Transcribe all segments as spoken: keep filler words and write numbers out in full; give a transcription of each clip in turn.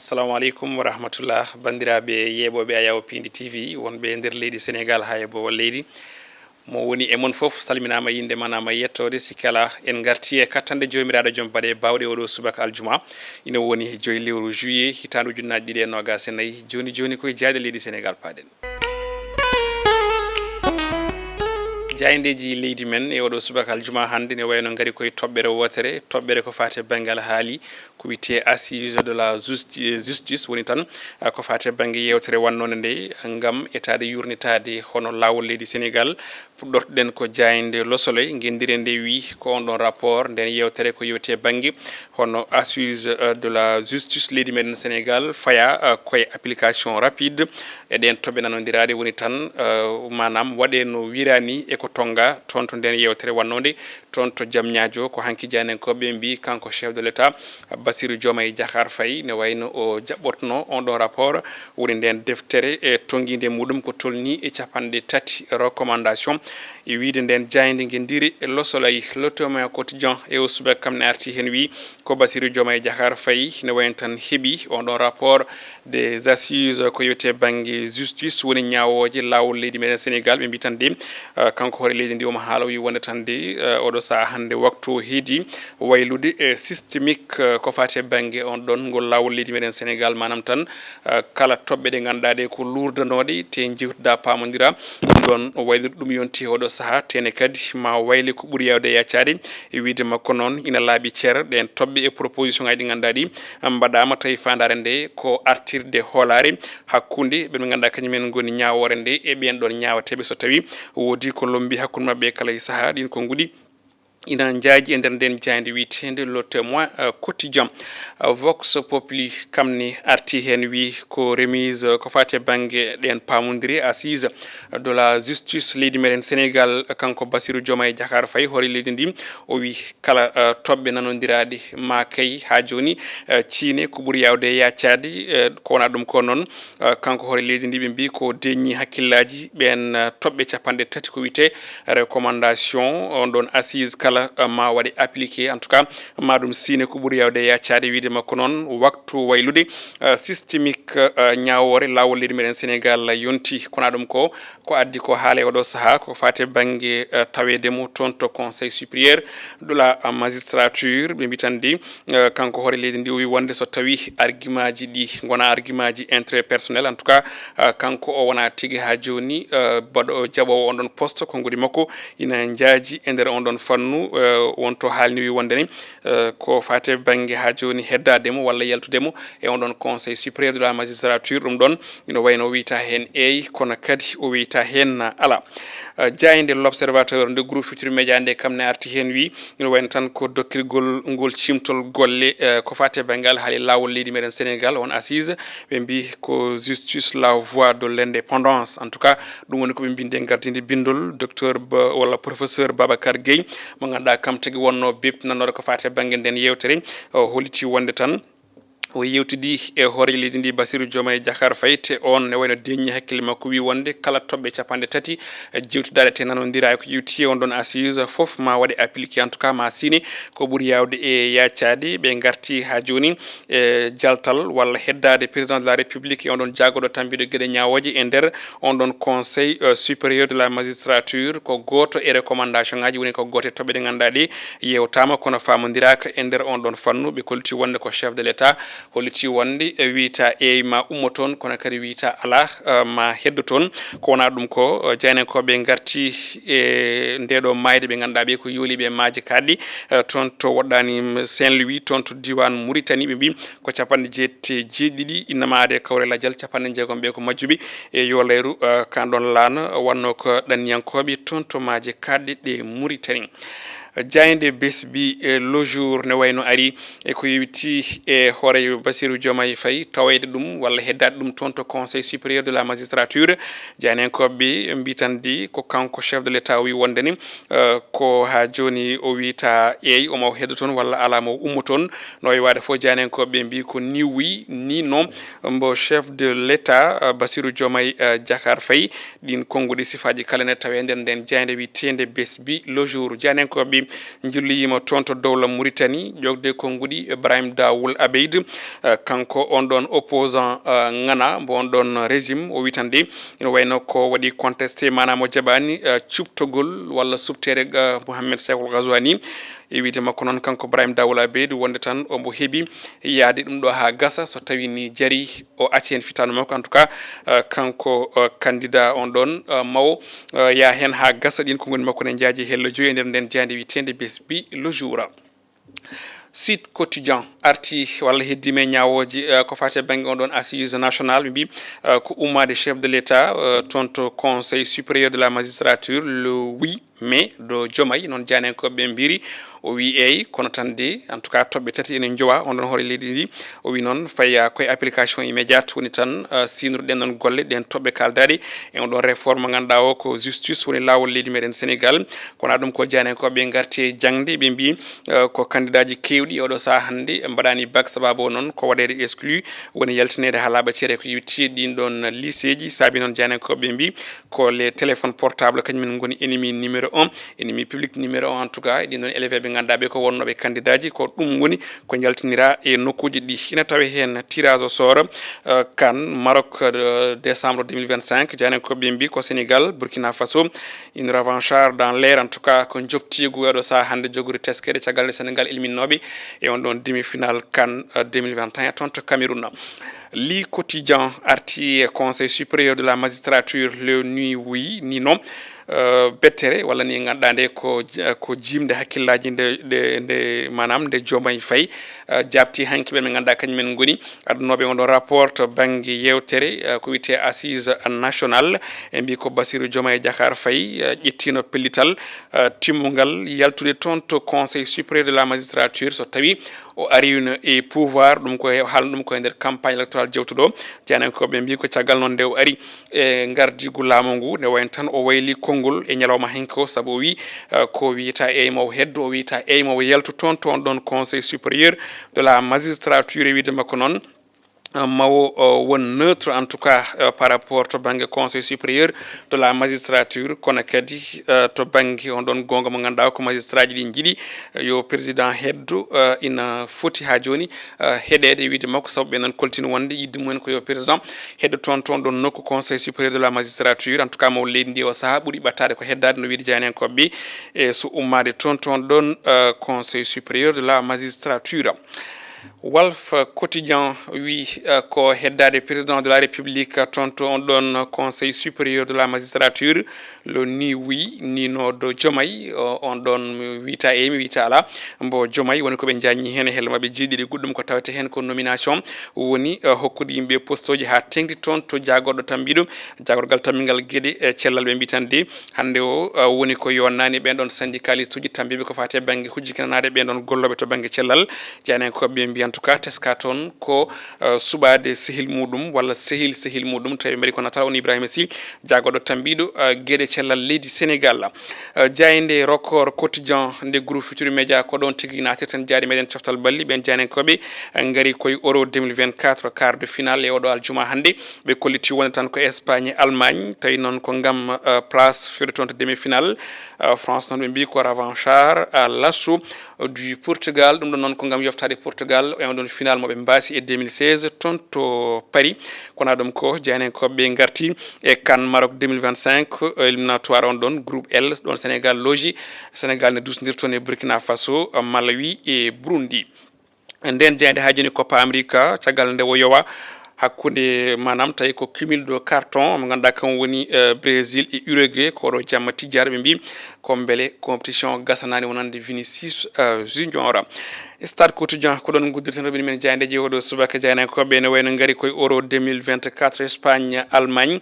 Assalamu aleykum wa rahmatullah, banndiraaɓe yeeɓooɓe Ayaw Piindi T V, wonɓe e nder leydi Senegaal haa e boowal leydi. Mo woni e mon fof salminaama, innde ma naama, yettoode. Sikke alaa, en ngartii e kattanɗe Joomiraaɗo Joom baɗe baawɗe oo ɗoo subaka aljuma. Ina woni joyi lewru juillet, hitaande ujunnaaje ɗiɗi e noogaas e nayi. Jooni jooni, ko e jaayɗe leydi Senegaal paaɗen. Jaayndeeji leydi men e oo ɗoo subaka aljuma hannde ne wayno ngari koye toɓɓere wootere, toɓɓere ko faati e banngal haali ko wiyetee Assises de la justi-, justice, woni tan, ah, ko faati e bannge yeewtere wannoonde nde, ngam etaade yuurnitaade hono laawol leydi Senegaal. Puɗɗortoɗen ko jaaynde Le Soleil, ngenndiire nde wi ko on ɗon rapport, nden yeewtere ko yewti e bannge hono Assises, euh, de la justice leydi meɗen Senegaal, faya, euh, koye application rapide e ɗeen toɓɓe nanondiraaɗe, woni tan, euh, maanaam waɗee no wiiraani e ko tonngaa toon to nden yeewtere wannoonde toon to Diamniadio. Ko hanki jaayndiyankooɓe mbii, kanko chef de l'État, Bassirou Diomaye Diakhar Faye, ne wayno o jaɓɓotno on ɗon rapport, woni nden deftere e tonngiinde muɗum ko tolnii e capanɗe tati recommandation. E wiyde nden jaaynde ngenndiire Le Soleil, Le Témoin Quotidien e o subaka kam ne arti heen, wi ko Bassirou Diomaye Diakhar Faye ne wayno tan heɓi on ɗon rapport des assises ko yewti e bannge justice, woni ñaawooje laawol leydi meɗen Senegaal. Ɓe mbii tan de, eh, kanko hoore leydi ndi omo haala, o wi wonde tan de, eh, oɗo sahaa hannde waktu o heedi waylude e systémique, eh, ko faati e bannge on ɗon ngol laawol leydi meɗen Senegaal, maanaam tan, eh, kala toɓɓe ɗe ngannduɗaa ɗe ko luurdanooɗe te njiwtida paamondira. Ɗum ɗon o waylude ɗum yonti oɗo sahaa, tene kadi ma wayle ko ɓuri yaawde e yaccaade e wiyde makko noon ina laaɓi cer ɗeen toɓɓe e proposition ngaji ɗi ngannduɗaa ɗi mbaɗaama, tawi faandaare nde ko artirde hoolaare hakkunde ɓe ɓe ngannduɗaa kañum en ngoni ñaawoore nde e ɓeen ɗon ñaawateeɓe so tawi woodi ko lombi hakkunde maɓɓe e kala e sahaa. Ɗiin konnguɗi ina njaaji e nder ndeen jaaynde wiyeteende Le Témoin, euh, Quotidien. Euh, Vox Populi kam ne arti heen, wi ko remise, euh, ko faati e bannge ɗeen paamondire, Assises de la justice leydi meɗen Senegaal, kanko Bassirou Diomaye Diakhar Faye, hoore leydi ndi, o wi kala, euh, toɓɓe nanondiraaɗe ma kay haa jooni, euh, ciine ko ɓuri yaawde e yaccaade, euh, ko wonaa ɗum ko noon, euh, kanko hoore leydi ndi, ɓe mbii ko deeƴni hakkillaaji ɓeen, euh, toɓɓe capanɗe tati ko wiyetee recommandation, on ɗon assise kala, euh, ma waɗe appliqué. En tout cas, ma ɗum siine ko ɓuri yaawde e yaccaade, wiyde makko noon waktu waylude, euh, systémique, euh, ñaawoore laawol leydi meɗen Senegaal yonti. Ko wonaa ɗum ko, ko addi ko haala e oɗo sahaa ko faati e bannge, euh, taweede mo toon to Conseil supérieur de la magistrature. Ɓe mbii tan de, eh, kanko hoore leydi ndi o wi wonde so tawi argumentji ɗi ngona argumentji intérêt personnel, en tout cas, eh, kanko o wona tigi haa jooni, eh, baɗo jaɓoowo on ɗon poste, konnguɗi makko ina njaaji e nder on ɗon fannu, eh, wonto haalni wi wonde ni, eh, ko faati e bannge haa jooni heddaade mo walla yaltude mo e on ɗon Conseil supérieur de la magistrature. Ɗum ɗon ina wayno o wiyta heen eey, kono kadi o wiyta heen alaa. Eh, jaaynde L'Observateur nde Groupe Futurs Médias nde kam ne arti heen wi, ina wayno tan ko dokkirgol ngol ciimtol golle, eh, ko faati e banngal haali laawol leydi meɗen Senegaal, on assise, ɓe mbii ko justice la voie de l'indépendance. En tout cas, ɗum woni ko ɓe mbinde gardinde binndol docteur Ba, walla professeur Babacar Gueye, mo ngannduɗaa kam tigi wonno bebtinanooɗo ko faati e bannge nden yeewtere. O holliti wonde tan o yewtidi e hooreejo leydi ndi, Bassirou Diomaye Diakhar Faye, te on ne wayno deeƴni hakkille makko, wi wonde kala toɓɓe capanɗe tati, eh, jewtidaaɗe te nanondira e ko yewti e on ɗon assise fof ma waɗe appliqué, en tout cas ma siine ko ɓuri yaawde e yaccaade. Ɓe ngarti haa jooni e jaltal walla heddaade président de la République e on ɗon jaagoɗo tambiɗo geɗe ñaawooje e nder on ɗon Conseil, euh, supérieur de la magistrature. Ko gooto e recommandation ngaji, woni ko gooto e toɓɓe ɗe ngannduɗaa ɗe yewtaama kono faamondiraaka e nder on ɗon fannu. Ɓe kolliti wonde ko chef de l'État holliti wonde, eh, wiyta eey ma ummo toon, kono kadi wiyta alaa, eh, ma heddo toon. Ko wonaa ɗum ko, eh, jaayndiyankooɓe ngarti e ndeeɗo maayde ɓe ngannduɗaa ɓe ko yooliiɓe e maaje kaaɗɗe, eh, toon to woɗɗaani Saint-Louis, toon to diiwaan Mauritanie, ɓe mbii ko capanɗe jeetati e jeeɗiɗi innamaade kawre lajal, capanɗe jeegom ɓe ko majjuɓe e yoolayru, eh, kan ɗon laana, wannoo ko ɗanniyankooɓe toon to maaje kaaɗɗe ɗe Mauritanie. Jaaynde Besbi, eh, Le Jour ne wayno ari e ko yewti e hooreejo Bassirou Diomaye Faye, taweede ɗum walla heddaade ɗum toon to Conseil supérieur de la magistrature. Jaayndiyankooɓe mbii tan de ko kanko chef de l'État o wi wonde ni, eh, ko haa jooni o wiyta eey, omo heddo toon walla alaa mo ummo toon. No wayi waade fof, jaayndiyankooɓe mbii ko ni wi ni no mbo chef de l'État, eh, Bassirou Diomaye, eh, Diakhar Faye. Ɗiin konnguɗi sifaaji kala ne tawee nder ndeen jaaynde wiyeteende Besbi Le Jour. Jaayndiyankooɓe Njilloyiima toon to dowla Muritani, ƴoogde konnguɗi Ibrahim Dawul Abeid, eh, kanko on ɗoon opposant, eh, ŋana mbo on ɗoon régime, o wi tan de ina wayno ko waɗi contesté, maanaam o jaɓaani, eh, cuɓtogol walla suɓteede, eh, Mohamed Cheikhul Ghazouani. E wiyde makko noon, kanko Ibrahim Dawul Abeid, wonde tan omo heɓi yahde ɗum ɗo haa gasa, so tawii ni jarii o acca heen fitaandu makko. En tout cas, eh, kanko, eh, candidat on ɗoon, eh, mawo, eh, yaha heen haa gasa. Ɗiin konnguli makko ne njaaji hello joyi e nder ndeen jaaynde wiyeteende Besbi Le Jour. Sud Quotidien arti walla heddiima e ñaawooje, eh, ko faati e bannge on ɗoon assise nationale, ɓe mbii, eh, ko ummaade chef de l'État, eh, toon to Conseil supérieur de la magistrature le huit mai ɗo Diomaye, noon jaayndiyankooɓe ɓe mbiiri. O wii eey, kono tan de, en tout cas, toɓɓe tati ene njowa on ɗoon hoore leydi ndi. O wii noon, faya koye application immédiate woni tan, eh, siynor ɗen ɗoon golle, ɗen toɓɓe kaaldaaɗe e on ɗoon réforme mo ngannduɗaa o ko justice woni laawol leydi meɗen Sénégal. Kono ɗum ko jaayndiyankooɓe ngarti e jaŋde, ɓe mbii, eh, ko kandidaaji keewɗi e oɗo sahaa hannde mbaɗaani bac, sababu o noon ko waɗeede exclu, woni yaltineede haa laaɓa ceere ko yowiti ɗiin ɗoon liseeji. Saabi noon jaayndiyankooɓe ɓe mbii ko les téléphones portables kañum en ngoni ennemi numéro un, ennemi public numéro un, en tout cas, e ɗiin ɗoon élève ɓe ngannduɗaa ɓe ko wonnooɓe kandidaaji, ko ɗum woni ko njaltiniraa e nokkuuji ɗi. Ina tawee heen tirage au sort, eh, CAN Maroc, eh, décembre deux mille vingt-cinq, jaayndiyankooɓe ɓe mbii ko Sénégal, Burkina Faso, une revanchard dans l'air, en tout cas, ko njoptiigu e oɗo sahaa hannde jogori teskere caggal nde Sénégal ilminnooɓe e on ɗoon demi-finale CAN, eh, deux mille vingt et un toon to Cameroun. Le Quotidien arti e Conseil supérieur de la magistrature, le nuit wi ni noon, eh, bettere walla ni ngannduɗaa nde ko j-, ko jiimde hakkillaaji nde, nde, nde, maanaam nde Diomaye Faye, eh, jaabti hanki ɓe ɓe ngannduɗaa kañum en ngoni adunooɓe on ɗo rapport to bannge yeewtere, eh, ko wiyetee assise nationale. E mbii ko Bassirou Diomaye Diakhar Faye, eh, ƴettiino pellital, eh, timmungal yaltude toon to Conseil supérieur de la magistrature, so tawii o ariino e pouvoir. Ɗum ko he-, haalno ɗum ko e nder campagne électorale jewtuɗo. Jaayndiyankooɓe mbii ko caggal noon nde o ari e ngardiigu laamu ngu, nde wayno tan o wayli konngol e ñalawma hanki o, sabu o wii, eh, ko wiyata eey mo o heddo, o wiyata eey mo o yaltu toon, toon ɗoon Conseil supérieur de la magistrature. E wiyde makko noon, eh, mawo, eh, won neutre, en tout cas, eh, par rapport to bannge Conseil supérieur de la magistrature, kono kadi, eh, to bannge on ɗoon goonga mo ngannduɗaa ko magistraji ɗi njiɗi, eh, yo président heddo, eh, ina foti haa jooni, eh, heɗeede e wiyde makko, sabu ɓe noon koltini wonde yiɗde mumen ko yo président heddo toon, toon ɗoon nokku Conseil supérieur de la magistrature. En tout cas, mawo leydi ndi o sahaa ɓuri ɓattaade ko heddaade no wiyde jaayndiyankooɓe ɓe, e so ummaade toon, toon ɗoon, eh, Conseil supérieur de la magistrature. Walf Quotidien wi, eh, ko heddaade président de la République toon to on ɗoon Conseil supérieur de la magistrature, lo ni wi ni no do Diomaye, o-, on ɗoon mi wiyta e mi wiyta ala. Mbo Diomaye woni ko ɓe njaññi heen e helle maɓɓe jeeɗiɗi goɗɗum ko tawete heen ko nomination woni, eh, hokkude yimɓe postoji haa teŋti toon to jaagorɗo tambiɗo, jaagorgal tammingal geɗe, eh, cellal ɓe mbitan de. Hannde o, uh, woni ko yonnani ɓen ɗon syndicaliste uji tambiiɓe ko faati e bannge hujjinkinanaade ɓen ɗon gollooɓe to bannge cellal. Jeyanankooɓe ɓe mbiyi, en tout cas, teska toon ko, uh, suɓaade sehil muɗum walla sehil sehil muɗum, tawi ɓe mbaɗi ko natal on Ibrahima Sy, jaagorɗo tambiiɗo, uh, geɗe cellal leydi Senegal. Uh, jaaynde Record Quotidien nde Groupe Futurs Médias, ko ɗon tigi naatirten jaaɗi meɗen coftal balli. Ɓen jeyanankooɓe, uh, ngari koye Euro deux mille vingt-quatre quart de finale e oɗo aljuma hannde. Ɓe kolliti wonde tan ko Espagne e Allemagne, tawi noon ko ngam, eh, place fewde toon to demi-finale. Eh, France noon ɓe mbii ko revanchard à l'assaut du Portugal. Ɗum ɗon noon ko ngam yoftaade Portugal e on ɗon finale mo ɓe mbaasi e deux mille seize toon to Paris. Kono ɗum ko jeyanankooɓe ɓe ngarti e CAN Maroc deux mille vingt-cinq, eh, éliminatoire on ɗon groupe L, ɗon Sénégal looji. Sénégal ne dusndir toon e Burkina Faso, Malawi e Burundi. Nden jaaynde haa jooni Copa America, caggal nde o yowa hakkunde, maanaam, tawi ko cumul de carton, mo ngannduɗaa kam woni, eh, Brésil e Uruguay, ko ɗo jamma tijjaare ɓe mbii ko mbele compétition gasanaani wonande Vinicius, eh, Junior. Stade Quotidien, ko ɗon nguddirten roɓɓe men jaayndeeji oɗo subaka. Jeyanankooɓe ne wayno ngari koye Euro deux mille vingt-quatre, Espagne, Allemagne,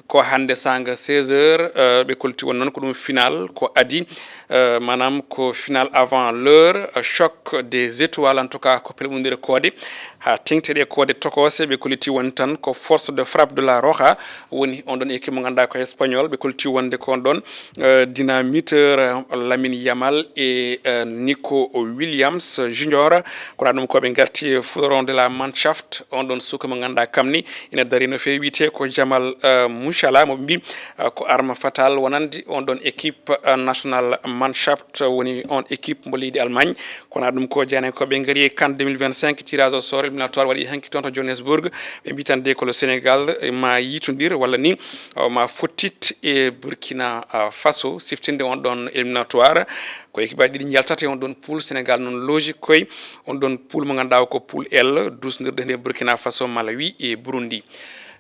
ko hannde saanga seize heures, eh, ɓe kolti won noon ko ɗum final ko adi, eh, maanaam ko final avant l'heure, eh, choc des étoiles, en tout cas ko pelɓondire koode haa teŋti ɗe koode tokoose. Ɓe kolliti won tan ko force de frappe de la Roja woni on ɗon équipe mo ngannduɗaa ko espagnol. Ɓe kolliti wonde ko on ɗon, eh, dynamiteur, eh, Lamine Yamal e, eh, Nico Williams. Njoora. Kono ɗum ko ɓe ngarti fudoron de la Mannschaft, on ɗon suka mo ngannduɗaa kam ni ina dari no feewi, wiyetee ko Jamal uh, Musiala, mo ɓe mbi uh, ko arme fatale wonande on ɗon équipe uh, nationale Mannschaft, woni on équipe mo leydi Allemagne. Kono ɗum ko jani ko ɓe ngari e CAN deux mille vingt-cinq, tirage au sort éliminatoire waɗi hanki toon to Johannesburg. Ɓe mbi tan de ko le Sénégal ma yitondir walla ni uh, ma fottit e Burkina uh, Faso siftinde on ɗon éliminatoire. Ko équipe aji ɗiɗi njaltata e on ɗon pool. Sénégal noon looji koye on ɗon pool mo ngannduɗaa ko pool L, dusndirde nde Burkina Faso, Malawi e Burundi.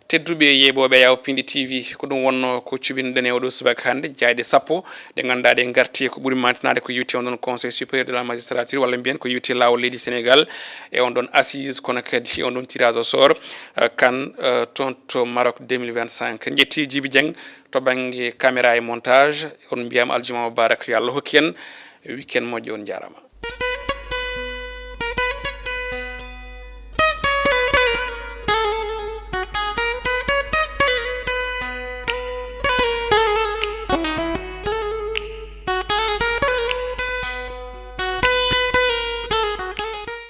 Tedduɓe yeeɓooɓe Yaw Pindi T V, ko ɗum wonno ko cuɓinɗen e oɗo subaka hannde, jayɗe sappo ɗe ngannduɗaa ɗe ngarti ko ɓuri mantinaade ko yewti on ɗon Conseil supérieur de la magistrature, walla mbiyen ko yewti laawol leydi Sénégal e on ɗon assise, kono kadi on ɗon tirage au sort uh, CAN uh, toon to Maroc deux mille vingt-cinq. Njetti Jibi Dieng to bannge caméra e montage. On mbiyama aljuma mubarak, yo Allah hokki en weekend moƴƴo, on njaarama.